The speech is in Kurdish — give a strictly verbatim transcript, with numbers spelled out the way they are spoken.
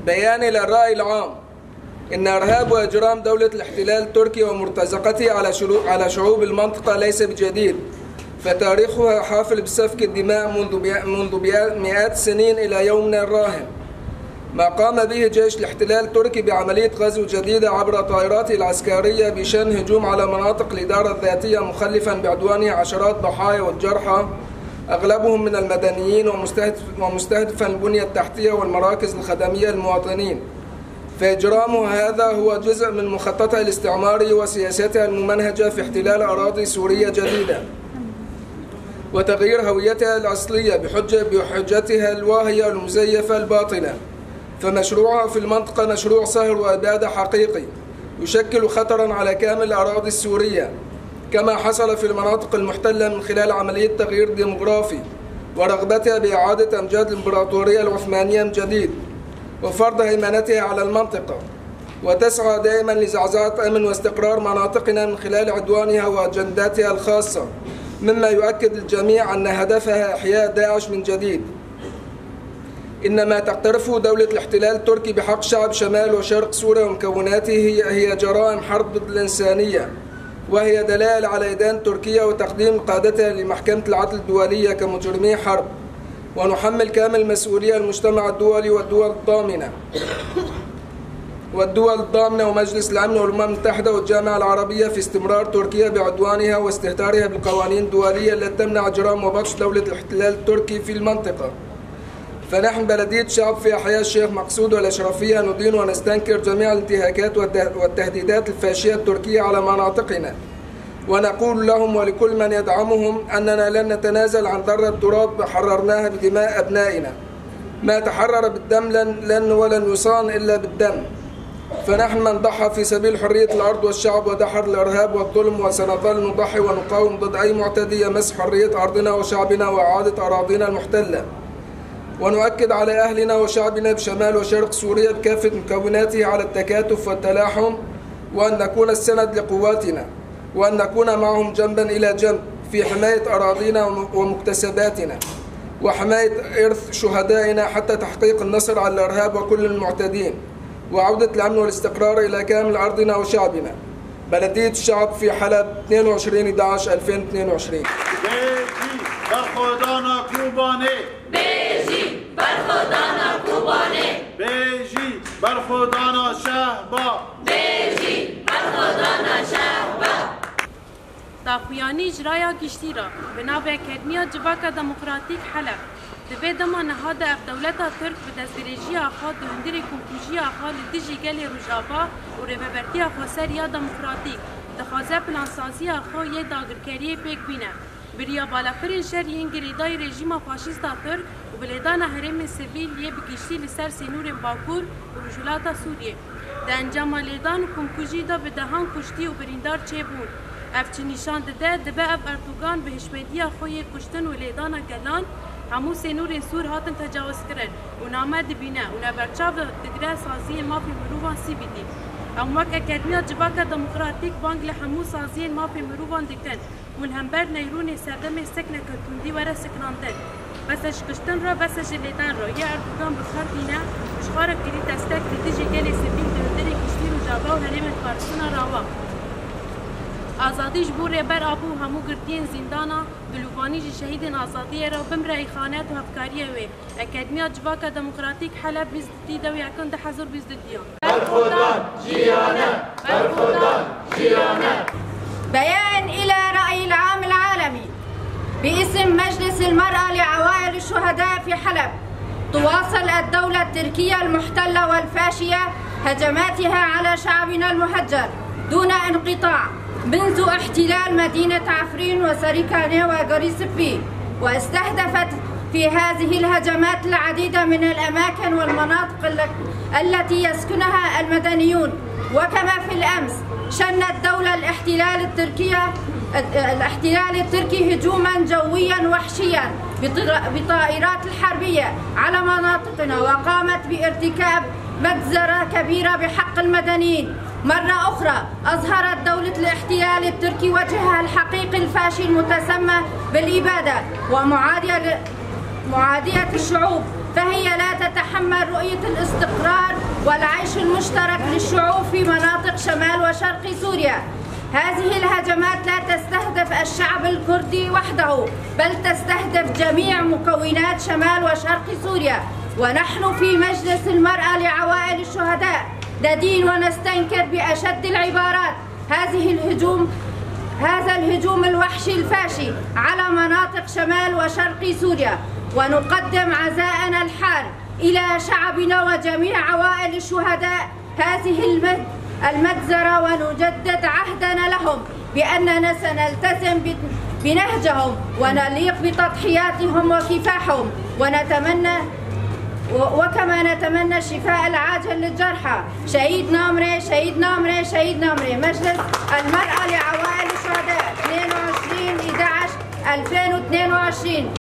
بيان إلى الرأي العام. إن إرهاب وإجرام دولة الاحتلال التركي ومرتزقته على شرو-، على شعوب المنطقة ليس بجديد، فتاريخها حافل بسفك الدماء منذ بي-، منذ بي-، مئات السنين إلى يومنا الراهن. ما قام به جيش الاحتلال التركي بعملية غزو جديدة عبر طائراته العسكرية بشن هجوم على مناطق الإدارة الذاتية، مخلفا بعدوانه عشرات ضحايا والجرحى، أغلبهم من المدنيين، ومستهدف-، ومستهدفا البنية التحتية والمراكز الخدمية للمواطنين. فإجرامه هذا هو جزء من مخططها الاستعماري وسياستها الممنهجة في احتلال أراضي سورية جديدة وتغيير هويتها الأصلية بحجة، بحجتها الواهية المزيفة الباطلة. فمشروعها في المنطقة مشروع سهر وإبادة حقيقي، يشكل خطرا على كامل الأراضي السورية، كما حصل في المناطق المحتلة من خلال عملية تغيير ديموغرافي ورغبتها بإعادة أمجاد الإمبراطورية العثمانية من جديد وفرض هيمنتها على المنطقة، وتسعى دائما لزعزعة أمن واستقرار مناطقنا من خلال عدوانها وأجنداتها الخاصة، مما يؤكد الجميع أن هدفها إحياء داعش من جديد. إن ما تقترفه دولة الاحتلال التركي بحق شعب شمال وشرق سوريا ومكوناته هي، هي جرائم حرب ضد الإنسانية، وهي دلائل على إدانة تركيا وتقديم قادتها لمحكمة العدل الدولية كمجرمي حرب. ونحمل كامل المسؤولية المجتمع الدولي والدول الضامنة والدول الضامنة ومجلس الأمن والأمم المتحدة والجامعة العربية في استمرار تركيا بعدوانها واستهتارها بالقوانين الدولية التي تمنع إجرام وبطش دولة الاحتلال التركي في المنطقة. فنحن بلدية شعب في أحياء الشيخ مقصود والأشرفية ندين ونستنكر جميع الانتهاكات والته-، والتهديدات الفاشية التركية على مناطقنا، ونقول لهم ولكل من يدعمهم أننا لن نتنازل عن ذرة تراب حررناها بدماء أبنائنا. ما تحرر بالدم لن، لن ولن يصان إلا بالدم. فنحن من ضحى في سبيل حرية الأرض والشعب ودحر الإرهاب والظلم، وسنظل نضحي ونقاوم ضد أي معتدي يمس حرية أرضنا وشعبنا وإعادة أراضينا المحتلة. ونؤكد على أهلنا وشعبنا بشمال وشرق سوريا بكافة مكوناته على التكاتف والتلاحم، وأن نكون السند لقواتنا، وأن نكون معهم جنبا إلى جنب في حماية أراضينا وم-، ومكتسباتنا، وحماية إرث شهدائنا حتى تحقيق النصر على الإرهاب وكل المعتدين، وعودة الأمن والاستقرار إلى كامل أرضنا وشعبنا. بلدية الشعب في حلب، اثنين وعشرين احدعش ألفين واثنين وعشرين. Bêjî berxwedana Kobanê. Bêjî berxwedana Kobanê. Bêjî berxwedana Şehba. Bêjî berxwedana Şehba. Daxuyanî ji raya giştî re bi navê Akademiya Civaka Demokratîk Heleb. Di vê dema niha de ev dewleta Tirk bi destdirêjiya xwe di hundirê komkujiya xwe li dijî gelê Rojava û rêvebertiya xweser ya demokratîk dixwaze plansaziya xwe yê dagirkeriyê pêk bîne. Bi riya balafirên şer yên girêdayî rejîma faşîst a Tirk û bi lêdana herêmên sivîl yê bi giştî li ser sînorên Bakur û Rojhilata Sûriyê. Di encama lêdan û komkujî de bi dehan kuştî û birîndar çêbûn. Ev çi nîşan dide, dibe ev Erdogan bi hişmediya xwe yê kuştin û lêdana gelan hemû sînorên Sûr hatin tecawizkirin û name dibîne û neberçav digre saziyên mafê mirovan C V T. Em wek Akademiya Civaka Demokratîk bang li hemû saziyên mafê mirovan dikin ku li hember neyrûnê serdemê sekneke tundî were siknandin. Bes e ji kuştin re, bes e ji lêdan re yê Erdogan bi kar tîne, ji xwe re kirî destek li dijî gelê sivîl di hundirê giştî Rojava û herêmên Kurdistan re awa. Azadî ji bo Rêber Apo û hemû girtiyên zîndana, dilovanî ji şehîdên azadiyê re, bimre îxanet û hevkariyê wê. Akademiya Civaka Demokratîk Heleb bîst û du dewiya kin du hezar bîst û du. Berxwedan jiyane, berxwedan jiyane. بيان إلى رأي العام العالمي. باسم مجلس المرأة لعوائل الشهداء في حلب، تواصل الدولة التركية المحتلة والفاشية هجماتها على شعبنا المهجر دون انقطاع منذ احتلال مدينة عفرين وسريكاني وغريسبي، واستهدفت في هذه الهجمات العديد من الأماكن والمناطق ال-، التي يسكنها المدنيون. وكما في الأمس، شن الدولة الاحتلال التركية، الاحتلال التركي هجوما جويا وحشيا بطر-، بطائرات الحربية على مناطقنا، وقامت بارتكاب مجزرة كبيرة بحق المدنيين. مرة أخرى أظهرت دولة الاحتلال التركي وجهها الحقيقي الفاشي المتسمى بالإبادة ومعادية ل-، معادية الشعوب فهي لا تتحمل رؤية الاستقرار والعيش المشترك للشعوب في مناطق شمال وشرق سوريا. هذه الهجمات لا تستهدف الشعب الكردي وحده، بل تستهدف جميع مكونات شمال وشرق سوريا. ونحن في مجلس المرأة لعوائل الشهداء ندين ونستنكر بأشد العبارات هذه الهجوم هذا الهجوم الوحشي الفاشي على مناطق شمال وشرق سوريا، ونقدم عزاءنا الحار إلى شعبنا وجميع عوائل الشهداء هذه المجزرة، ونجدد عهدنا لهم بأننا سنلتزم بنهجهم ونليق بتضحياتهم وكفاحهم، ونتمنى وكما نتمنى الشفاء العاجل للجرحى. شهيد نامري، شهيد نامري، شهيد نامري. مجلس المرأة لعوائل الشهداء، اثنين وعشرين احدعش ألفين واثنين وعشرين.